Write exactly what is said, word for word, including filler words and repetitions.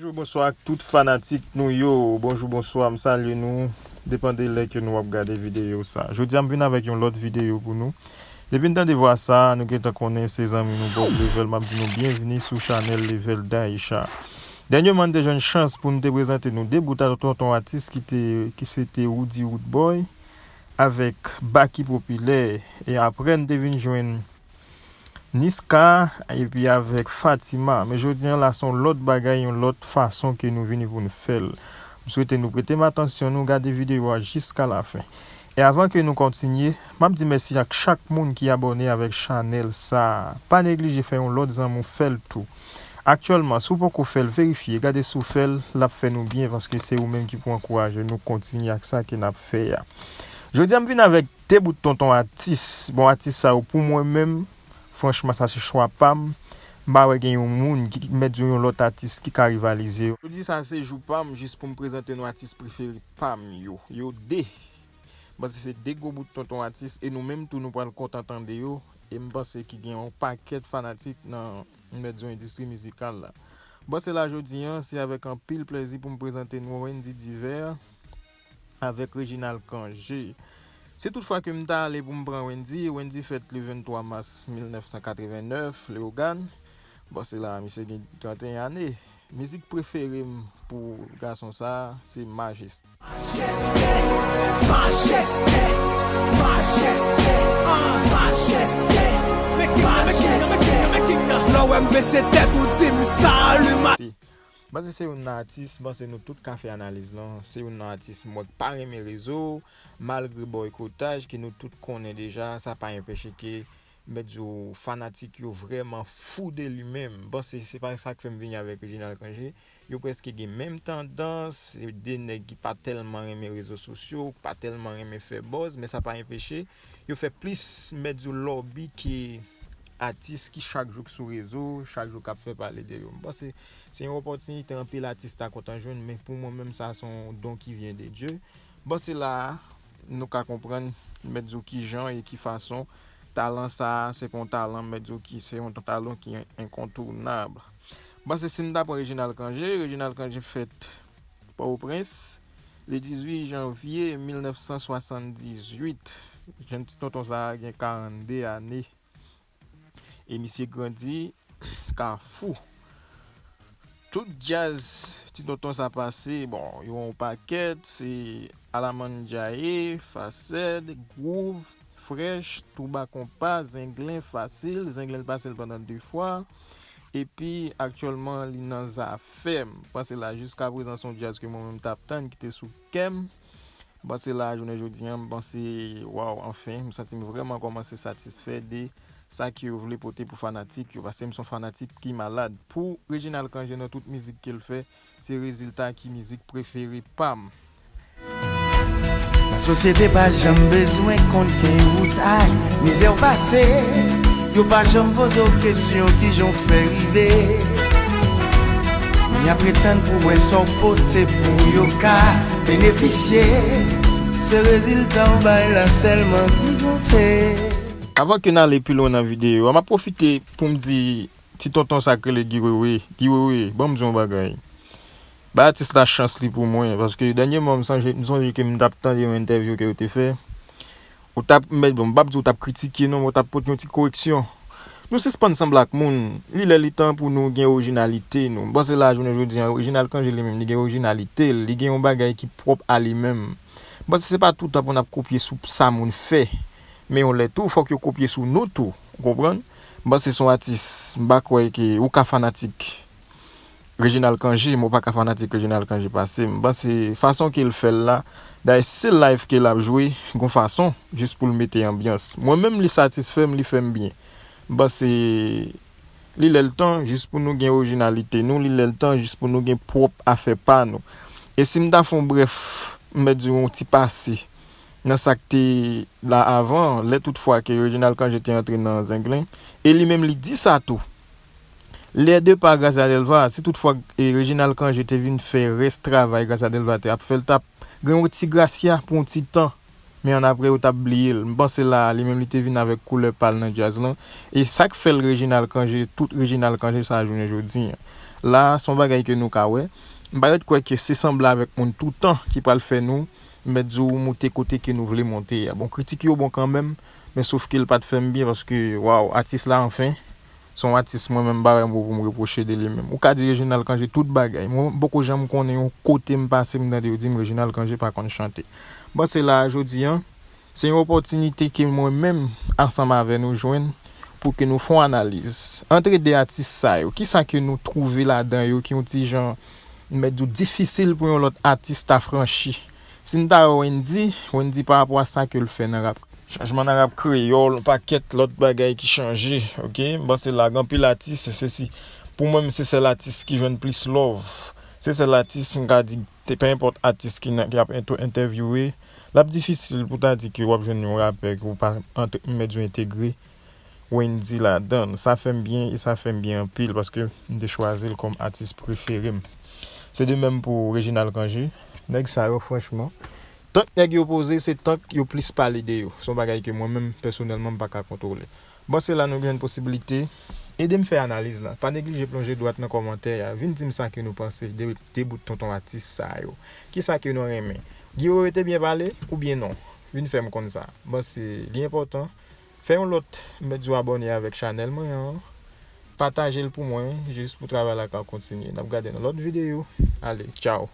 Bonjou, bonswa ak tout fanatik nou yo. Bonjou, bonswa, m salye nou. Depann de lè ke nou ap gade videyo sa. Jodi a m vin avèk yon lòt videyo pou nou. Depi n tande vwa sa, nou gentan konnen se zanmi nou Bob Level. M ap di nou byenvini sou chanèl Level Daisha. Dènyèman, n te jwenn chans pou n te prezante nou de bout a tonton atis ki te, ki se te Roody Roodboy avèk Baky Popilè. E aprè, n te vin jwenn Niska, epi avèk Fatima. Men jodi a la, se yon lòt bagay, yon lòt fason ke nou vini pou n fè l. M swete nou prete m atansyon, nou gade videyo a jiska lafen. E avan ke nou kontinye, m ap di mèsi ak chak moun ki abòne avèk chanèl sa a. Pa neglije fè yon lòt zanmi w fè l tou. Aktyèlman, si w poko fè l, verifye, gade si w fè l, l ap fè nou byen, paske se ou menm ki pou ankouraje nou kontinye ak sa ke n ap fè a. Jodi a, m vin avèk de bout tonton atis. Bon, atis sa yo, pou mwen menm, franchman, sa se chwa pa m. M pa wè gen yon moun ki mèt di yon lòt atis ki ka rivalize yo. Jodi sa, se jou pa m, jis pou m prezante nou atis prefere pa m yo. Yo de. M panse se de gwo bout tonton atis, e nou menm tou, nou pral kontan tande yo. E m panse ki gen yon pakèt fanatik nan, m mèt di, endistri mizikal la. M panse la, jodi a, se avèk anpil plèzi pou m prezante nou Wendy Divers avèk Reginald Cangé. Si toutfwa ke m ta ale pou m pran Wendy, Wendy fèt le venntwa mas mil nèf san katrevennèf, Leyogàn. Bon, se la, misye gen tranteyen ane. Mizik prefere m pou gason sa, se Majeste. Majeste, majeste, majeste, ah, majeste. Lè w wè m bese tèt ou di m salut, ma- M panse se youn nan atis, m panse nou tout ka fè analiz lan. Se youn nan atis m wè k pa renmen rezo, malgre bòykotaj ke nou tout konnen deja, sa pa enpeche ke, m mèt di w, fanatik yo vrèman fou de li menm. M panse se pa sa k fè m vini avèk Reginald Cangé. Yo prèske gen menm tandans, se de nèg ki pa tèlman renmen rezo sosyo, ki pa tèlman renmen fè buzz, men sa pa enpeche yo fè plis, m mèt di w, lòbi ke atis ki chak jou k sou rezo, chak jou k ap fè pale de yo. M panse se yon opòtinite anpil atis ta kontan jwenn, men pou mwen menm, sa se yon don ki vyen de Dye. M panse la a, nou ka konprann, m mèt di w, kijan e ki fason talan sa a, se pa yon talan, m mèt di w, ki se yon talan ki en-, enkontounab. M panse si m ta pran Reginald Cangé, Reginald Cangé fèt Pòtoprens, le dizuit janvye mil nèf san swasanndizuit. Jèn ti tonton sa a gen karannde ane. E misye grandi Kafou. Tout djaz ti tonton sa pase, bon, yo yon pakèt, se Alamanjaye, Fasèd, Gwouv, Frèch, Twouba Konpa, Zenglen, Fasil, Zenglen l pase l pandan de fwa, epi aktyèlman li nan Zafèm. Panse la, jiska prezan se yon djaz ke mwen menm m t ap tann ki te sou kè m. M panse la, jounen jodi a, m panse, waw, anfen, m santi m vrèman kòmanse satisfè de sa ke yo vle pote pou fanatik yo, paske m se yon fanatik ki malad. Pou Reginald Cangé nan tout mizik ke l fè, se rezilta ki mizik prefere pa m. Lasosyete pa janm bezwen konn ki wout ay, mizè w pase, yo pa janm poze w kesyon kijan w fè rive. Y ap ret tann pou wè sa w pote pou yo ka benefisye. Se rezilta w bay la sèlman ki konte. Avan ke n ale pi lwen nan videyo a, m ap pwofite pou m di ti tonton sa k rele Guy Wewe, Guy Wewe, ban m di w yon bagay. Bay atis la chans li pou mwen, paske dènyèman m sonje, m sonje ke m t ap tande yon entèvyou ke yo te fè. Ou t ap, men bon, m p ap di w t ap kritike non, men w t ap pote yon ti koreksyon. Nou sispann sanble ak moun. Li lè li tan pou nou gen orijinalite nou. M panse la, jounen jodi a, Reginald Cangé li menm, li gen orijinalite l, li gen yon bagay ki pwòp a li menm. M panse se pa toutan pou n ap kopye sou sa moun fè. Men yon lè tou, fòk yo kopye sou nou tou. Ou konprann? M panse se yon atis, m pa kwè ke ou ka fanatik Reginald Cangé, men w pa ka fanatik Reginald Cangé pase m. M panse fason ke l fè l la, dayè se live ke l ap jwe, gon fason, jis pou l mete anbyans. Mwen menm, li satisfè m, li fè m byen. M panse li lè l tan jis pou nou gen orijinalite nou, li lè l tan jis pou nou gen pwòp afè pa nou. E si m ta fè yon brèf, m mèt di yon ti pase nan sa k te la avan, lè tout fwa ke Reginald Cangé te antre nan Zenglen, e li menm li di sa tou. Lè depa Gracia Delva, si tout fwa, e, Reginald Cangé te vin fè rès travay Gracia Delva te ap fè, l t ap gen yon ti grasya pou yon ti tan. Men annapre, yo t ap bliye l. M panse la a, li menm li te vin avèk koulè pa l nan djaz lan. E sa k fè l Reginald Cangé, tout Reginald Cangé sa a jounen jodi a. La, se yon bagay ke nou ka wè. M pa ret kwè ke se sanble avèk moun toutan ki pral fè nou, m mèt di w, moute kote ke nou vle monte a. Bon, kritik yo bon kanmenm, men sof ke l pa t fè m byen paske, waw, atis la anfen, se yon atis mwen menm m pa wè mo pou m repwoche de li menm. Ou ka di Reginald Cangé tout bagay. Mwen, m poko janm konnen yon kote m pase m tande yo di m Reginald Cangé pa konn chante. Bon, se la a jodi an, se yon opòtinite ke mwen menm, ansanm avè nou, jwenn pou ke nou fè yon analiz. Antre de atis sa yo, kisa ke nou twouve ladan yo ki yon ti jan, m mèt di w, difisil pou yon lòt atis ta franchi? Si n ta wè Wendy, Wendy pa rapò a sa ke l fè nan rap. Chanjman nan rap kreyòl, yon pakèt lòt bagay ki chanje, oke? M panse la gen anpil atis, se si. Pou mwen, se sèl atis ki jwenn plis love. Se sèl atis, m ka di, te, pe enpòt atis ki nan, ki ap ento-, entèvyouwe, l ap difisil pou ta di ke w ap jwenn yon rapè ke w pa ant-, m mèt di w entegre Wendy ladan l. Sa fè m byen e sa fè m byen anpil paske m te chwazi l kòm atis prefere m. Se de menm pou Reginald Cangé. Nèg sa yo, franchman, tank nèg yo poze, se tank yo plis pale de yo. Se yon bagay ke mwen menm, pèsonèlman, m pa ka kontwole. Bon, se la nou jwenn posibilite. Ede m fè analiz la. Pa neglije plonje dwat nan kòmantè a. Vin di m sa ke nou panse de, de bout tonton atis sa yo. Kisa ke nou renmen? Guiro yo te byen pale oubyen non? Vin fè m konn sa. Bon, se li enpòtan. Fè yon lòt, m mèt di w, abòne avèk chanèl mwen an. Pataje l pou mwen, jis pou travay la ka kontinye. N ap gade nan lòt videyo. Ale, tchaw.